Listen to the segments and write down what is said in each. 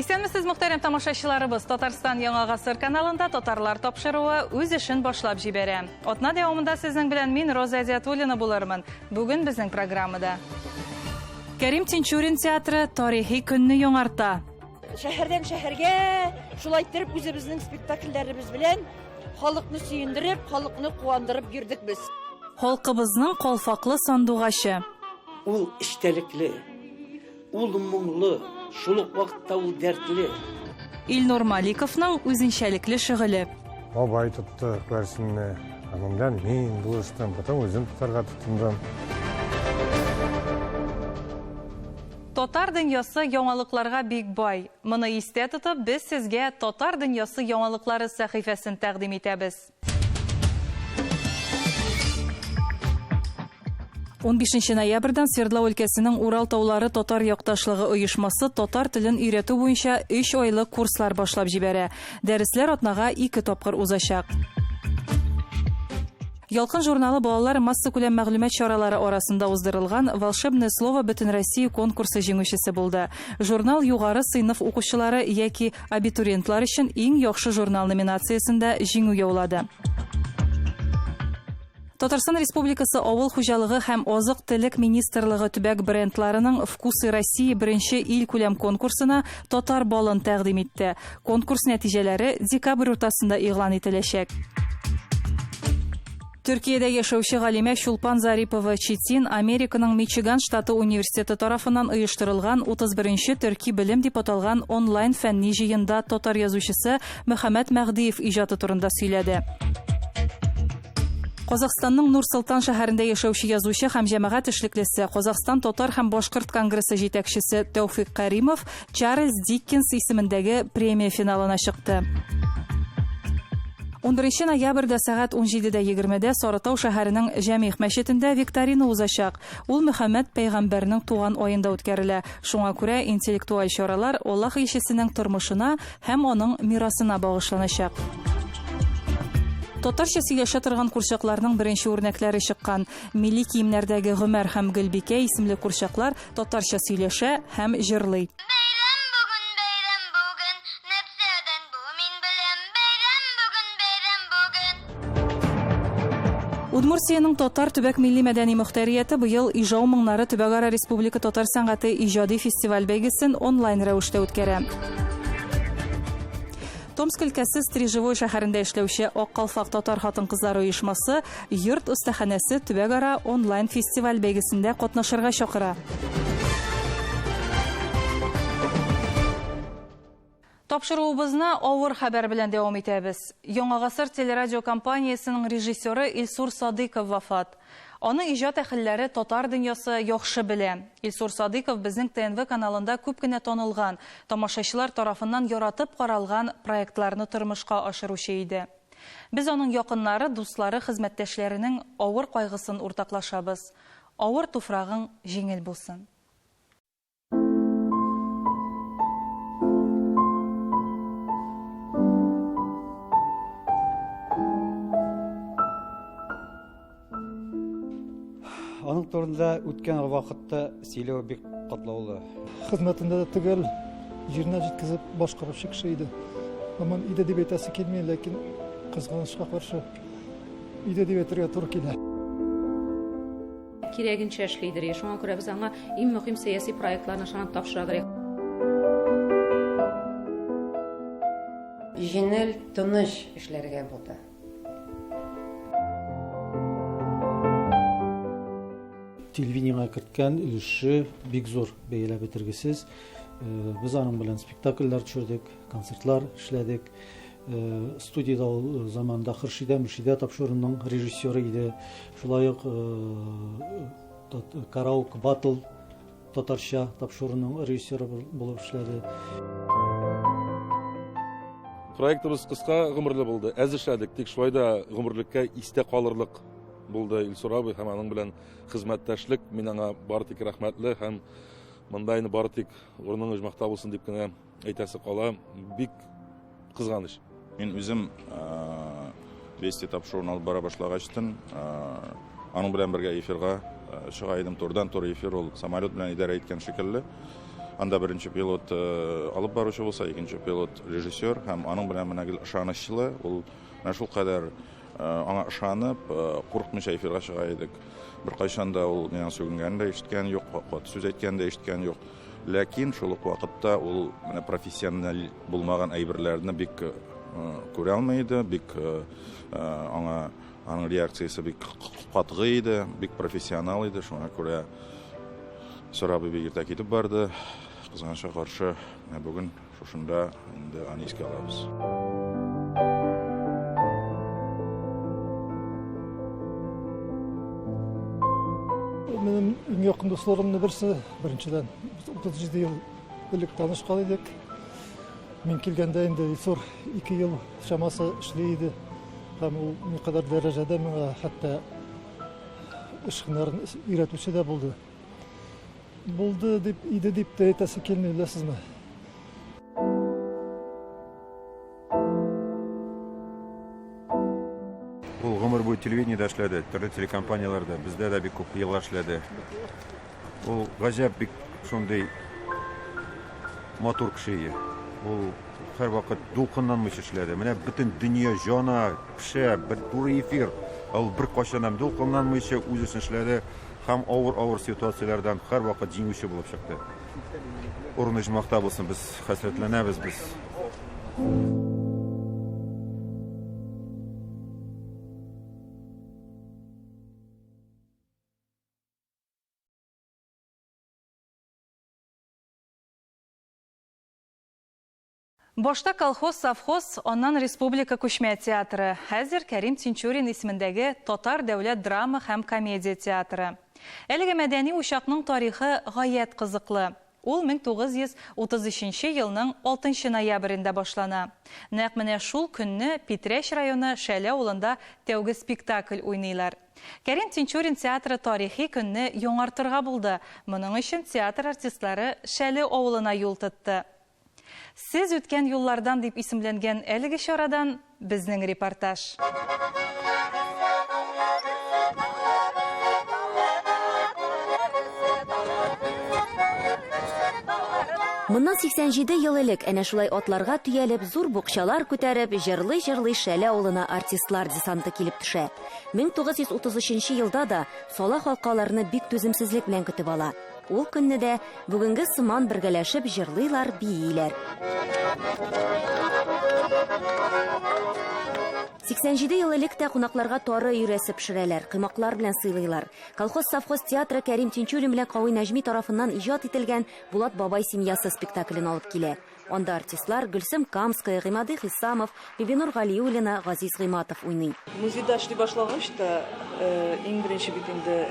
Исәнмесез, мөхтәрәм тамашачыларыбыз! Татарстан Яңа гасыр каналында Татарлар тапшыруы үз эшен башлап җибәрә. Атна дәвамында сезнең белән мин, Роза Әдиатуллина булырмын. Бүген безнең программада. Кәрим Тинчурин театры тарихи көнне яңарта. Шәһәрдән шәһәргә шулай иттереп үзебезнең спектакльләребез белән халыкны сөендереп, халыкны куандырып йөрдек без. Халкыбызның калфаклы сандугачы. Ул эчтәлекле, ул моңлы, шул ук вакытта ул дәртле. Илнур Маликовның үзенчәлекле шөгыле. Бабай тотты күәрсенне, аның белән мин булыштым, потом үзем тотарга тотындым. Татар дөньясы яңалыкларга бик бай. Моны истә тотып, без сезгә Татар дөньясы яңалыклары сәхифәсен тәкъдим итәбез. 15 ноябрьдән Свердлау өлкәсенең Урал таулары татар якташлыгы оешмасы татар телен өйрәтү буенча өч айлык курслар башлап җибәрә. Дәресләр атнага ике тапкыр узачак. Ялкын журналы балалар массакүләм мәгълүмат чаралары арасында уздырылган Волшебное слово Бөтенроссия конкурсы җиңүчесе булды. Журнал югары сыйныф укучылары яки абитуриентлар өчен иң яхшы журнал номинациясендә җиңү яулады. Татарстан Республикасы Авыл хуҗалыгы һәм азык-төлек министрлыгы төбәк брендларының Вкусы России беренче илкүләм конкурсына татар балын тәкъдим итте. Конкурс нәтиҗәләре декабрь уртасында игълан ителәчәк. Төркиядә яшәүче галимә Чулпан Зарипова Четин Американың Мичиган штаты университеты тарафыннан оештырылган 31 нче Төрки белем дип аталган онлайн фәнни җыенда татар язучысы Мөхәммәт Мәһдиев иҗаты турында сөйләде. Казахстанның Нур-Солтан шәһәрендә яшәүче язучы һәм җәмәгать эшлеклесе, Казахстан татар һәм башкорт конгрессы җитәкчесе Тәүфик Каримов Чарльз Диккенс исемендәге премия финалына чыкты. 11 ноябрьдә сәгать 17:20-дә Сарытау шәһәренең Җәмигъ мәчетендә викторина узачак. Ул Мөхәммәд пәйгамбәрнең туган аенда үткәрелә. Шуңа күрә интеллектуаль чаралар Аллаһ илчесенең тормышына һәм аның мирасына багышланачак. Татарча сөйләшә торган курчакларның беренче үрнәкләре чыккан. Милли киемнәрдәге Гомәр һәм Гөлбикә исемле курчаклар татарча сөйләшә һәм җырлый. Бәйрәм бүген, бәйрәм бүген, Нәрсәдән бу, мин беләм, Бәйрәм бүген, бәйрәм бүген. Удмуртиянең татар төбәк милли-мәдәни мохтәрияте быел Ижау моңнары төбәкара республика татар сәнгате иҗади фестиваль-бәйгесен онлайн рәвештә үткәрә. Томск өлкәсе Стрежевой шәһәрендә эшләүче Ак калфак татар хатын-кызлары оешмасы Йорт остаханәсе төбәкара онлайн фестиваль-бәйгесендә катнашырга чакыра. Тапшыруыбызны авыр хәбәр белән дәвам итәбез. Яңа гасыр телерадиокомпаниясенең режиссеры Илсур Садыйков вафат. Аны иҗат әһелләре, татар дөньясы яхшы белә. Илсур Садыйков безнең ТНВ каналында күп кенә танылган, тамашачылар тарафыннан яратып каралган проектларны тормышка ашыручы иде. Без аның якыннары, дуслары, хезмәттәшләренең авыр кайгысын уртаклашабыз. Авыр туфрагың җиңел булсын. Аның турында үткән вакытта сөйләү бик катлаулы. Хезмәтендә дә төгәл җиренә җиткезеп башкаручы кеше иде. Гомумән, иде дип әйтәсе килми, ләкин кызганычка каршы иде дип әйтергә туры килә. Кирәгенчә эшлидер. Шуңа күрә без аңа иң мөһим сәяси проектларны ышанып тапшырадыр. Җиңел, тыныч эшләргә булды. Телевидениегә керткән өлеше бик зур, бәяләп бетергесез. Без аның белән спектакльләр төшердек, концертлар эшләдек. Студиядә ул заманда Хөршидә Мөршидә тапшыруының режиссеры иде. Шулай ук Караоке Батл татарча тапшыруның режиссеры булып эшләде. Проектыбыз кыска гомерле булды, әз эшләдек, тик шулай да гомерлеккә истә калырлык булды Илсур абый һәм аның белән хезмәттәшлек. Мин аңа бары тик рәхмәтле һәм монда инде бары тик урының оҗмахта булсын дип кенә әйтәсе кала. Бик кызганыч. Мин үзем Вести тапшыруын алып бара башлагачтын, аның белән бергә эфирга чыга идем. Турыдан-туры эфир ул самолет белән идарә иткән шикелле. Анда беренче пилот алып баручы булса, икенче пилот режиссер һәм аның белән менә гел ышанычлы. Ул менә шулкадәр аңа ышанып, курыкмыйча эфирга чыга идек. Беркайчан да ул миңа сүгенгәнен дә ишеткән юк, каты сүз әйткәнен дә ишеткән юк. Ләкин шул ук вакытта ул менә профессиональ булмаган әйберләрне бик күрә алмый иде, бик аңа аның реакциясе бик катгый иде, бик профессионал иде. Шуңа күрә Сара абый бик иртә китеп барды. Кызганычка каршы, менә бүген шушында инде аны искә алабыз. Минем иң якын дусларымның берсе, беренчедән, без 37 ел элек танышкан идек. Мин килгәндә инде Илсур 2 ел чамасы эшли иде. Һәм ул никадәр дәрәҗәдә миңа хәтта эш һөнәрен өйрәтүче дә булды. Булды дип, иде дип тә әйтәсе килми, беләсезме? Ул гомер буе телевидениедә эшләде, төрле телекомпанияләрдә, бездә дә бик күп еллар эшләде. Ул гаҗәп бик шундый матур кеше иде. Ул һәрвакыт дулкынланмыйча эшләде. Менә бөтен дөнья җана, пешә, бер туры эфир. Ә ул беркайчан һәм дулкынланмыйча үз эшен эшләде һәм авыр-авыр ситуацияләрдән һәрвакыт җиңүче булып чыкты. Урыны оҗмахта булсын, без хәсрәтләнәбез без. Башта колхоз, совхоз, аннан республика күчмә театры, хәзер Кәрим Тинчурин исемендәге Татар дәүләт драма һәм комедия театры. Әлеге мәдәни учакның тарихы гаять кызыклы. Ул 1933 елның 6 ноябрендә башлана. Нәкъ менә шул көнне Питрәч районы Шәле авылында тәүге спектакль уйныйлар. Кәрим Тинчурин театры тарихи көнне яңартырга булды. Моның өчен театр артистлары Шәле авылына юл тотты. Сез үткән юллардан дип исемләнгән әлеге чарадан безнең репортаж. Моннан 87 ел элек әнә шулай атларга төялеп, зур букчалар күтәреп, җырлый-җырлый Шәле авылына артистлар десанты килеп төшә. 1933 елда да Сала халкы аларны бик түземсезлек белән көтеп ала. Ул көнне дә бүгенге сыман бергәләшеп җырлыйлар, бииләр. 87 ел элек тә кунакларга тары өйрәсе пешерәләр, коймаклар белән сыйлыйлар. Колхоз-совхоз театры Кәрим Тинчурин белән Кави Нәҗми тарафыннан иҗат ителгән Булат бабай семьясы спектаклен алып килә. Анда артистлар Гөлсем Камская, Гыймади Хисамов, Бибинур Галиуллина, Газиз Гыйматов уйный. Музейда эшли башлагач та, иң беренче бит инде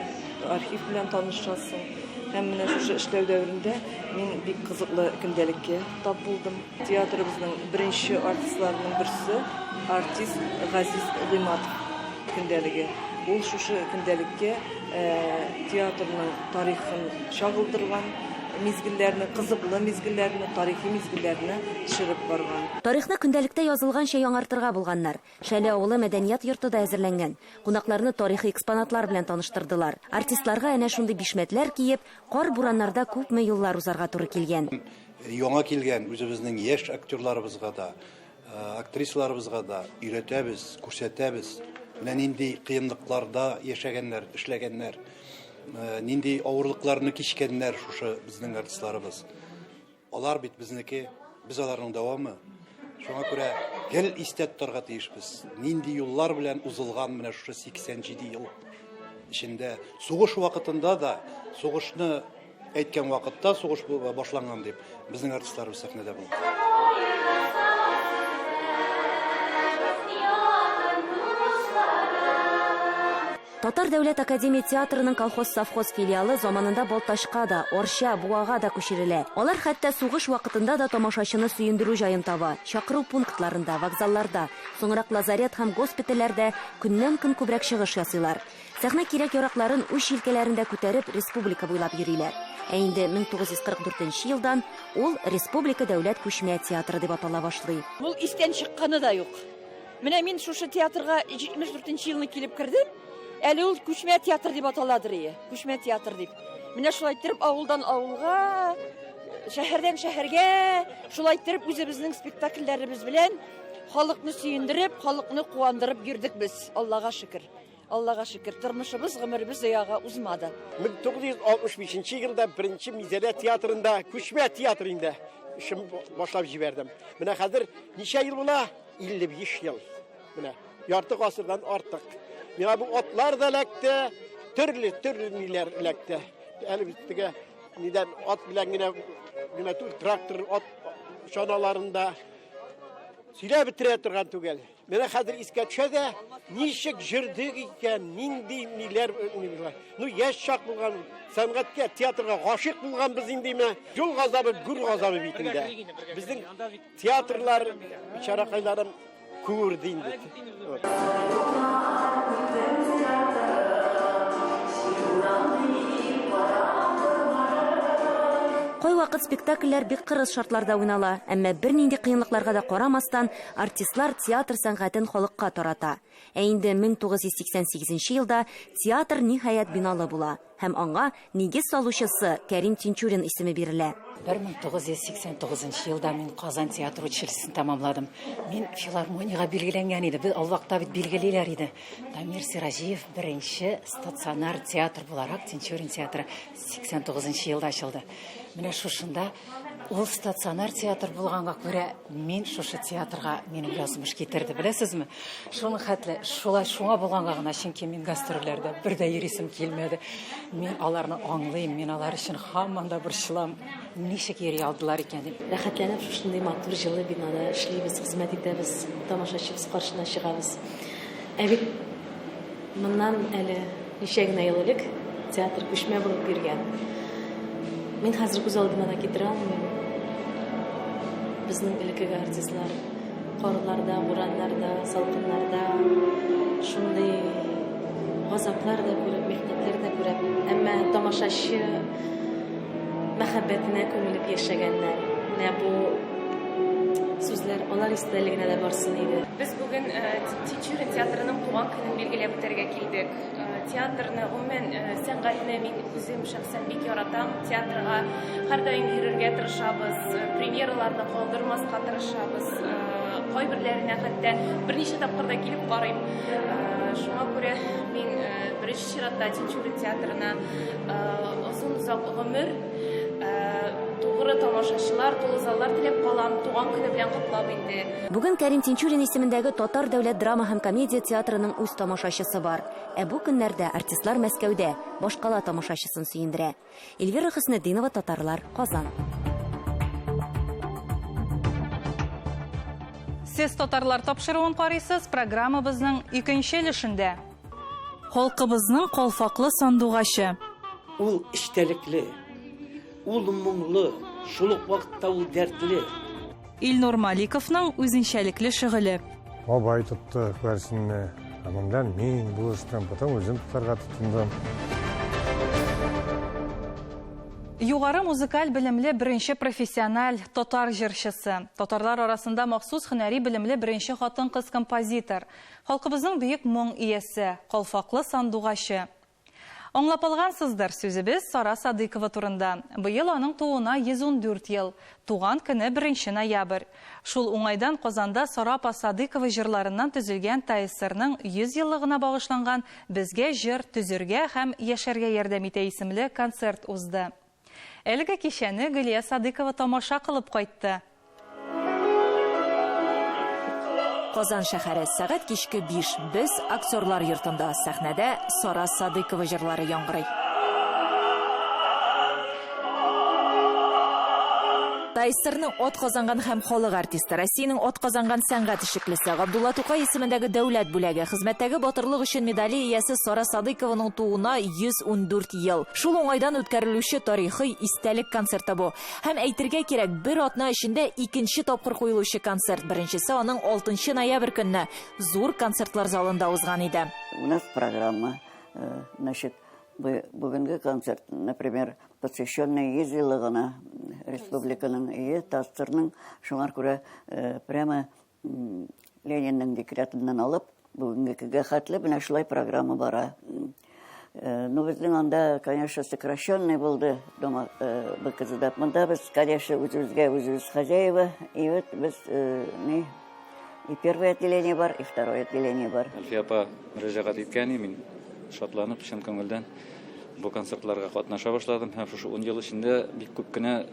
архив белән танышасың. Һәм менә шушы эшләү дәверендә мин бик кызыклы көндәлеккә тап булдым. Театрыбызның беренче артистларының берсе, артист Газиз Гыйматов көндәлеге. Ул шушы көндәлеккә театрның тарихын чагылдырган мизгелләрне, кызыклы мизгелләрне, тарихи мизгелләрне төшереп барган. Тарихны көндәлектә язылганча яңартырга булганнар. Шәле авылы мәдәният йорты да әзерләнгән. Кунакларны тарихи экспонатлар белән таныштырдылар. Артистларга әнә шундый бишмәтләр киеп, кар-бураннарда күпме юллар узарга туры килгән. Яңа килгән үзебезнең яшь актерларыбызга да, Актрисаларыбызга да өйрәтәбез, күрсәтәбез. Менә нинди кыенлыкларда яшәгәннәр, эшләгәннәр, нинди авырлыкларны кичкәннәр шушы безнең артистларыбыз. Алар бит безнеке, без аларның дәвамы. Шуңа күрә гел истә тотарга тиешбез. Нинди юллар белән узылган менә шушы 87 ел эчендә. Сугыш вакытында да, сугышны Әйткән вакытта сугыш башланган дип, безнең артистларыбыз сәхнәдә булды. Татар дәүләт академия театрының колхоз-совхоз филиалы заманында Балтачка да, Арча, Буага да күчерелә. Алар хәтта сугыш вакытында да тамашачыны сөендерү җаен таба. Чакыру пунктларында, вокзалларда, соңрак лазарет һәм госпитальләрдә көннән-көн күбрәк чыгыш ясыйлар. Сәхнә кирәк-яракларын үз җилкәләрендә күтәреп республика буйлап йөриләр. Ә инде 1944 нче елдан ул Республика дәүләт күчмә театры дип атала башлый. Ул истән чыкканы да юк. Менә мин шушы театрга 74 нче елны килеп кердем. Әле ул күчмә театр дип аталадыр ие. Күчмә театр дип. Менә шулай иттереп авылдан авылга шәһәрдән шәһәргә шулай иттереп үзебезнең спектакльләребез белән халыкны сөендереп, халыкны куандырып йөрдек без, Аллага шөкер. Аллага шөкер, тормышыбыз, гомеребез заяга узмады. 1965 елда беренче Мизәлә театрында, күчмә театр инде, эшем башлап җибәрдем. Менә хәзер ничә ел була? 55 ел. Менә ярты гасырдан артык. Миңа бу атлар да эләкте, төрле төрле ниләр эләкте. Әле бит теге нидән ат белән генә генә түгел, трактор, ат чаналарында сөйләп бетерә торган түгел. Менә хәзер искә төшә дә, ничек җөрдек икән, нинди ниләр, ну яшь чак булган, сәнгатькә, театрга гашыйк булганбыз инде менә. Юл газабы, гүр газабы бит инде. Безнең театрлар, бичаракайларым күрде инде. Кайвакыт спектакльләр бик кырыс шартларда уйнала, әмма бернинди кыенлыкларга да карамастан, артистлар театр сәнгатен халыкка тарата. Ә инде 1988 елда театр ниһаять биналы була һәм аңа нигез салучысы Кәрим Тинчурин исеме бирелә. 1989 елда мин Казан театр училищесын тәмамладым. Мин филармониягә билгеләнгән иде. Без ул вакытта бит билгелиләр иде. Дамир Сираҗиев беренче стационар театр буларак Тинчурин театры 89 елда ачылды. Менә шушында ул стационар театр булганга күрә мин шушы театрга минем язмыш китерде, беләсезме? Шуның хәтле шулай шуңа булганга гына, чөнки мин гастрольләрдә бер дә йөрисем килмәде. Мин аларны аңлыйм, мин алар өчен һаман да борчылам. Ничек йөри алдылар икән дип. Рәхәтләнеп шушындый матур җылы бинада эшлибез, хезмәт итәбез, тамашачыбыз каршына чыгабыз. Ә бит моннан әле ничә генә ел элек театр күчмә булып йөргән. Мин хәзер күз алдыма да китерә алмыйм. Безнең элеккеге артистлар карларда, бураннарда, салкыннарда шундый газаплар да күреп, михнәтләр дә күреп, әмма тамашачы мәхәббәтенә күмелеп яшәгәннәр. Менә бу сүзләр алар истәлегенә дә барсын иде. Без бүген Тинчурин театрының туган көнен билгеләп үтәргә килдек. Театрны, гомумән, сәнгатьне мин үзем шәхсән бик яратам. Театрга һәрдаим йөрергә тырышабыз, премьераларны калдырмаска тырышабыз. Кайберләренә хәтта берничә тапкыр да килеп карыйм. Шуңа күрә мин беренче чиратта Тинчурин театрына озын-озак гомер, тугры тамашачылар, тулы заллар теләп калам, туган көне белән котлап инде. Бүген Кәрим Тинчурин исемендәге Татар дәүләт драма һәм комедия театрының үз тамашачысы бар. Ә бу көннәрдә артистлар Мәскәүдә, башкала тамашачысын сөендерә. Эльвира Хөснетдинова, Татарлар, Казан. Сез Татарлар тапшыруын карыйсыз, программабызның икенче өлешендә. Халкыбызның калфаклы сандугачы. Ул эчтәлекле, ул моңлы, шул ук вакытта ул дәртле. Илнур Маликовның үзенчәлекле шөгыле. Бабай тотты күгәрченне, аның белән мин булыштым, потом үзем тотарга тотындым. Югары музыкаль белемле беренче профессиональ татар җырчысы. Татарлар арасында махсус һөнәри белемле беренче хатын-кыз композитор. Халкыбызның бөек моң иясе, калфаклы сандугачы. Аңлап алгансыздыр, сүзебез Сара Садыйкова турында. Быел аның тууына 114 ел. Туган көне 1 ноябрь. Шул уңайдан Казанда Сара апа Садыйкова җырларыннан төзелгән ТАССРның 100 еллыгына багышланган Безгә җыр төзергә һәм яшәргә ярдәм итә исемле концерт узды. Әлеге кичәне Гөлия Садыйкова тамаша кылып кайтты. Казан шәһәре, сәгать кичке 5. Без Актерлар йортында. Сәхнәдә Сара Садыйкова җырлары яңгырый. ТАССРның атказанган һәм халык артисты, Россиянең атказанган сәнгать эшлеклесе, Габдулла Тукай исемендәге дәүләт бүләге, Хезмәттәге батырлык өчен медале иясе Сара Садыйкованың тууына 114 ел. Шул уңайдан үткәрелүче тарихи истәлек концерты бу. Һәм әйтергә кирәк, бер атна эчендә икенче тапкыр куелучы концерт. Беренчесе аның 6 ноябрь көнне зур концертлар залында узган иде. У нас программа, э, значит, бүгенге концерт, например, посвященный 100 еллыгына республиканың и ТАССРның, шуңар күрә э, прямо Ленинның декретыннан алып, бүгенге көнгә хәтле менә шулай программа бара. Ну, безнең анда, конечно, сокращенный булды дома БКЗда. Монда без, конечно, үзебезгә үзебез хозяева. И вот без не и первое отделение бар, и второе отделение бар. Әлфия апа мөрәҗәгать иткән, мин шатланып, чын күңелдән бу концертларга катнаша башладым һәм шушы 10 ел эчендә бик күп кенә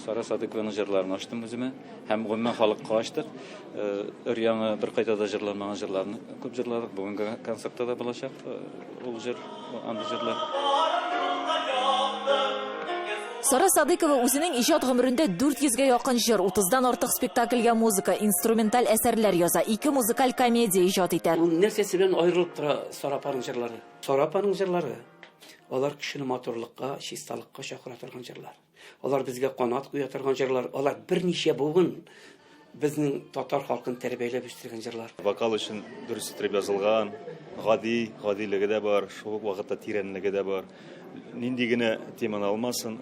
Сара Садыкованың җырларын ачтым үземә һәм гомумән халыкка ачтык. Өр-яңы беркайда да җырланмаган җырларны күп җырладык. Бүгенге концертта да булачак ул җыр, андый җырлар. Сара Садыкова үзенең иҗат гомерендә 400 гә якын җыр, 30-дан артык спектакльгә музыка, инструменталь әсәрләр яза, ике музыкаль комедия иҗат итә. Ул нәрсәсе белән аерылып тора Сара апаның җырлары? Сара апаның җырлары, алар кешене матурлыкка, чисталыкка чакыра торган җырлар. Алар безгә канат куя торган җырлар, алар берничә буын безнең татар халкын тәрбияләп үстергән җырлар. Вокал өчен дөрес итеп язылган, гади, гадилеге дә бар, шул ук вакытта тирәнлеге дә бар. Нинди генә теманы алмасын,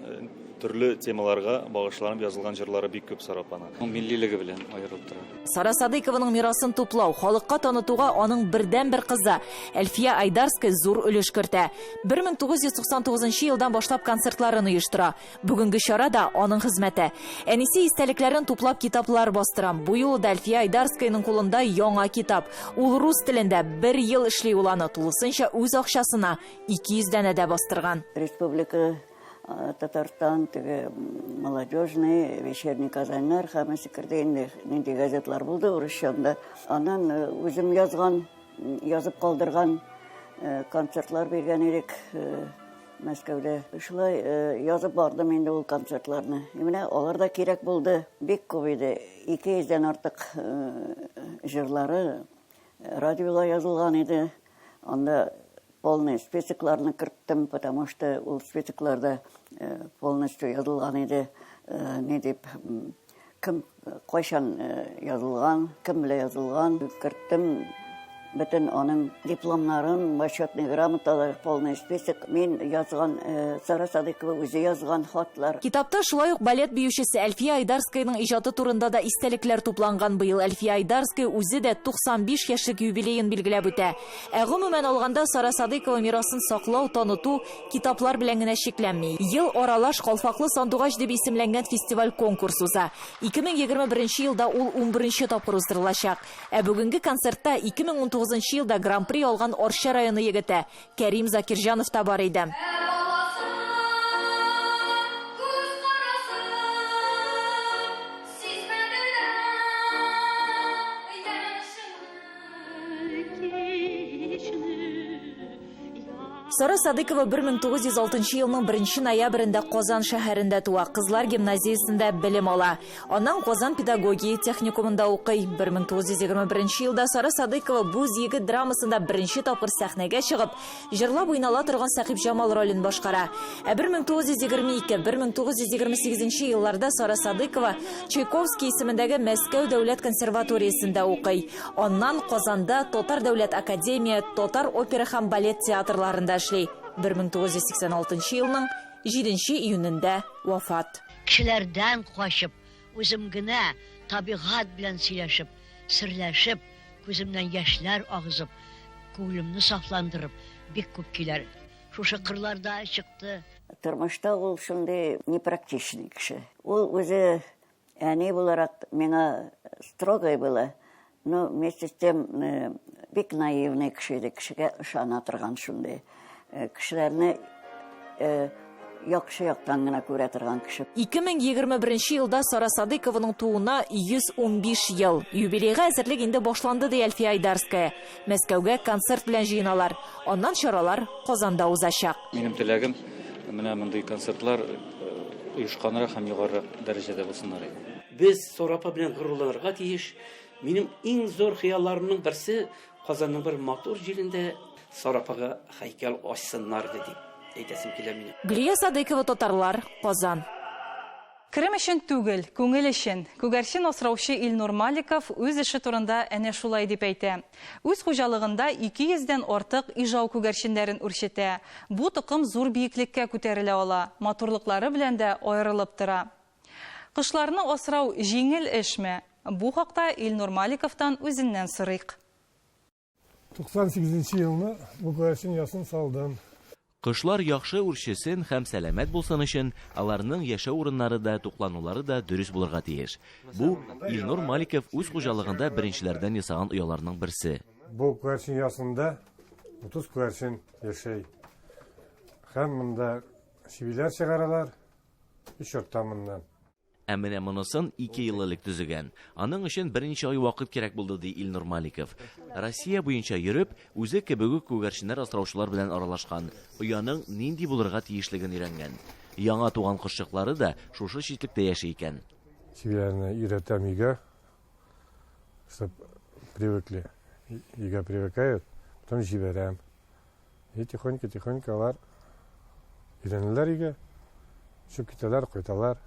төрле темаларга багышланып язылган җырлары бик күп Сара апаның. Ул миллилеге белән аерылып тора. Сара Садыйкованың мирасын туплау, халыкка танытуга аның бердәнбер кызы Әлфия Айдарская зур өлеш кертә. 1999 елдан башлап концертларын оештыра. Бүгенге чара да аның хезмәте. Әнисе истәлекләрен туплап китаплар бастыра. Бу юлы да Әлфия Айдарскаяның кулында яңа китап. Ул рус телендә, бер ел эшли ул аны, тулысынча үз акчасына 200 данәдә бастырган. Республика Татарстан, теге Молодежный, Вечерний Казаннар, һәммәсе керде инде, нинди газетлар булды урысча анда. Аннан үзем язган, язып калдырган концертлар биргән идек Мәскәүдә. Шулай язып бардым инде ул концертларны. И менә алар да кирәк булды. Бик күп иде. 200 дән артык җырлары радиода язылган иде. Анда полный списокларны керттем, потому что ул списокларда полностью язылган иде, ни дип, кем кайчан язылган, кем белән язылган, керттем бөтен аның дипломнарын, почетный грамоталар, полный список. Мин язган, Сара Садыкова үзе язган хатлар. Китапта шулай ук балет биючесе Әлфия Айдарскаяның иҗаты турында да истәлекләр тупланган. Быел Әлфия Айдарская үзе дә 95 яшьлек юбилеен билгеләп үтә. Ә гомумән алганда, Сара Садыйкова мирасын саклау, таныту китаплар белән генә чикләнми. Ел аралаш Калфаклы сандугач дип исемләнгән фестиваль-конкурс уза. 2021 елда ул унберенче тапкыр уздырылачак. Ә бүгенге концертта 2019 елда Гран-при алган Арча районы егете Кәрим Закирҗанов та бар иде. Сара Садыкова 1906 елның 1 ноябрендә Казан шәһәрендә туа, кызлар гимназиясендә белем ала. Аннан Казан педагогия техникумында укый. 1921 елда Сара Садыкова Бүз егет драмасында беренче тапкыр сәхнәгә чыгып, Җырлап уйнала торган Сәхибҗамал ролен башкара. Ә 1922-1928 елларда Сара Садыкова Чайковский исемендәге Мәскәү дәүләт консерваториясендә укый. Аннан Казанда Татар дәүләт академия, Татар опера һәм балет театрларында эшли. 1986 елның 7 июнендә вафат. Кешеләрдән качып, үзем генә табигать белән сөйләшеп, серләшеп, Күземнән яшьләр агызып, күңелемне сафландырып, бик күп көйләр шушы кырларда чыкты. Тормышта ул шундый непрактичный кеше. Ул үзе әни буларак миңа строгой была, но вместе с тем бик наивный кеше иде, кешегә ышана торган шундый. Кешеләрне яхшы яктан гына күрә торган кеше. 2021 елда Сара Садыйкованың тууына 115 ел. Юбилейга әзерлек инде башланды, ди Әлфия Айдарская. Мәскәүгә концерт белән җыеналар. Аннан чаралар Казанда узачак. Минем теләгем, менә мондый концертлар оешканрак һәм югарырак дәрәҗәдә булсыннар иде. Без Сара апа белән горурланырга тиеш. Минем иң зур хыялларымның берсе, Казанның бер матур җирендә Сара апага һәйкәл ачсыннар иде дип әйтәсем килә минем. Гөлия Садыйкова, Татарлар, Казан. Керем өчен түгел, күңел өчен. Күгәрчен асраучы Илнур Маликов үз эше турында әнә шулай дип әйтә. Үз хуҗалыгында 200 дән артык Ижау күгәрченнәрен үрчетә. Бу токым зур биеклеккә күтәрелә ала, матурлыклары белән дә аерылып тора. Кошларны асрау җиңел эшме? Бу хакта Илнур Маликовтан үзеннән сорыйк. 98 нче елны бу күгәрчен оясын салдым. Кошлар яхшы үрчесен һәм сәламәт булсын өчен, аларның яшәү урыннары да, тукланулары да дөрес булырга тиеш. Бу, Илнур Маликов үз хуҗалыгында беренчеләрдән ясаган ояларның берсе. Бу күгәрчен оясында 30 күгәрчен яшәй. Һәм монда чебиләр чыгаралар, өч йортта моннан. Ә менә монысын ике ел элек төзегән. Аның өчен берничә ай вакыт кирәк булды, ди Илнур Маликов. Россия буенча йөреп, үзе кебек үк күгәрченнәр асраучылар белән аралашкан, ояның нинди булырга тиешлеген өйрәнгән. Яңа туган кошчыклары да шушы читлектә яши икән. Чебиләрне өйрәтәм өйгә, чтоб привыкли, өйгә привыкают, потом җибәрәм. И тихонько-тихонько алар өйрәнәләр өйгә, төшеп китәләр, кайталар.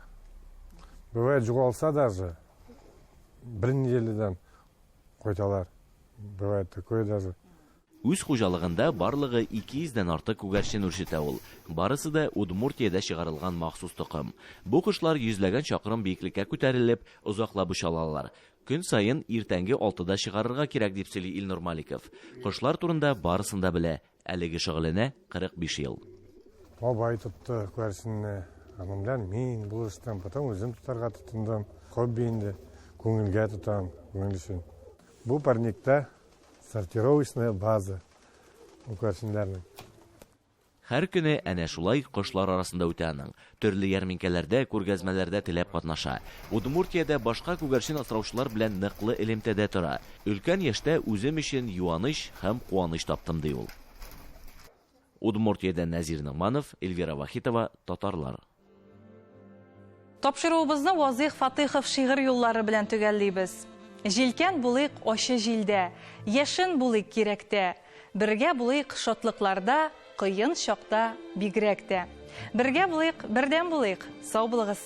Бывает, югалса даже, бер неделядан кайталар. Бывает такое даже. Үз хуҗалыгында барлыгы 200 дән артык күгәрчен үрчетә ул. Барысы да Удмуртиядә чыгарылган махсус токым. Бу кошлар йөзләгән чакрым биеклеккә күтәрелеп, озаклап оча алалар. Көн саен иртәнге алтыда чыгарырга кирәк, дип сөйли Илнур Маликов. Кошлар турында барысын да белә. Әлеге шөгыленә 45 ел. Бабай тотты күгәрченне. Аның белән мин булыштым. Потом үзем тотарга тотындым. Хобби инде. Күңелгә тотам, күңел өчен. Бу парникта сортировочная база у күгәрченнәрнең. Һәр көне әнә шулай кошлар арасында үтә аның. Төрле ярминкәләрдә, күргәзмәләрдә теләп катнаша. Удмуртиядә башка күгәрчен асраучылар белән ныклы элемтәдә тора. Өлкән яшьтә үзем өчен юаныч һәм куаныч таптым, ди ул. Удмуртиядән Нәзир Ногманов, Эльвира Вахитова, Татарлар. Тапшыруыбызны Вазыйх Фатыйхов шигырь юллары белән төгәллибез. Җилкән булыйк ачы җилдә, Яшен булыйк кирәктә. Бергә булыйк шатлыкларда, Кыен чакта бигрәк тә. Бергә булыйк, бердәм булыйк! Сау булыгыз!